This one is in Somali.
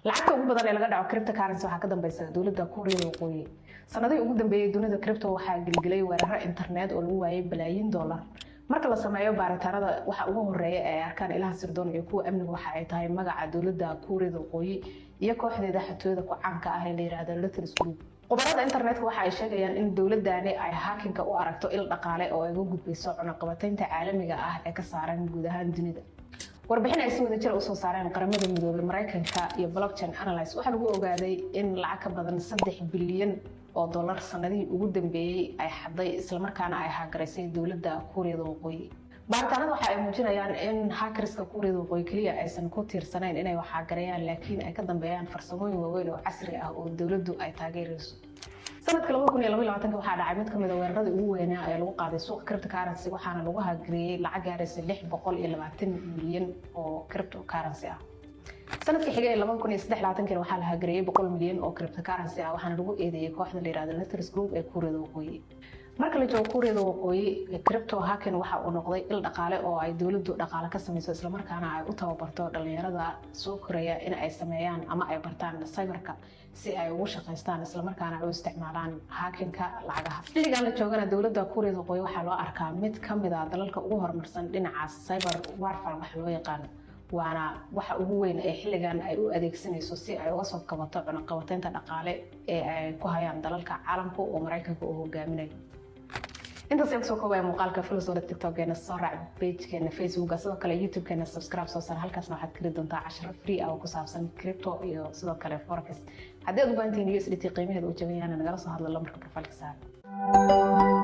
Lacagta ugu badan ee laga dhaco cryptocurrency waxaa ka dambeysa dowladda Kuuriyada Waqooyi. Sanadihii ugu dambeeyey, dunida crypto waxaa gelgelay weeraro internet oo lagu waayay balaayiin dollar. Marka la sameeyo baaritaanada, waxa ugu horeeya ee ay arkaan ilaha sirdoon iyo kuwa amniga waxa ay tahay magaca dowladda Kuuriyada Waqooyi iyo kooxdeeda xatooyada ku caanka ah ee la yiraahdo Lazarus Group. Khubarada internetka waxa ay sheegayaan in dowladani ay hacking-ka u aragto il dhaqaale oo ay uga gudbayso cunaqabataynta caalamiga ah ee ka saaran guud ahaan dunida. Warbixin ay si wadajir usoo saareen Qaramada Midoobay, Maraykanka iyo Blockchain Analysis waxaa lagu ogaaday in lacag ka badan $3 bilyan sanadihii ugu dambeeyey ay xaday, islamarkaana ay hack-garaysay dowladda Kuuriyada Waqooyi. Baaritaanada waxa ay muujinayaan in hackers-ka Kuuriyada Waqooyi keliya aysan ku tiirsanayn inay wax hack-gareeyaan, laakiin ay ka dambeeyaan farsamooyin waaweyn oo casri ah oo dowladdu ay taageerayso. Sanadka 2022 waxaa dhacay mid kamid a weeraradii ugu weynaa ee lagu qaaday suuqa cryptocurrency, waxaana lagu hack-gareeyey lacag gaaraysa 620 milyan oo cryptocurrency ah. Sanadka xigay ee 2023 waxaa la hack-gareeyey 100 milyan oo cryptocurrency ah, waxaana lagu eedeeyey kooxda la yirahdo Lazarus Group ee Kuuriyada Waqooyi. Marka la joogo Kuuriyada Waqooyi, crypto hacking waxa uu noqday il dhaqaale oo ay dowladdu dhaqaale ka samayso, islamarkaana ay u tababarto dhalinyarada soo koraya in ay sameeyaan ama ay bartaan cyber-ka si ay ugu shaqaystaan, islamarkaana ay u isticmaalaan hacking-ka lacagaha. Xilligan la joogana, dowladda Kuuriyada Waqooyi waxaa loo arkaa mid ka mid a dalalka ugu horumarsan dhinaca cyber warfare waxa loo yaqaano, waana waxa ugu weyn ee xilligan ay u adeegsanayso si ay uga soo kabato cunaqabateynta dhaqaale ee ay ku hayaan dalalka caalamka oo Maraykanka uu hogaaminayo. Intaas ayaan kusoo koobaya muuqaalka. Follow soo TikTokgeena, soo raac page-keena Facebooka, sidoo kale YouTube-keena subscribe soo saar. Halkaasna waxaad keli doontaa casharo free ah oo ku saabsan crypto iyo sidoo kale forex. Haddii aad u baahan tihiin USDT qiimaheeda uu jaban yahana, nagala soo hadla lambarka profile-ka saaran.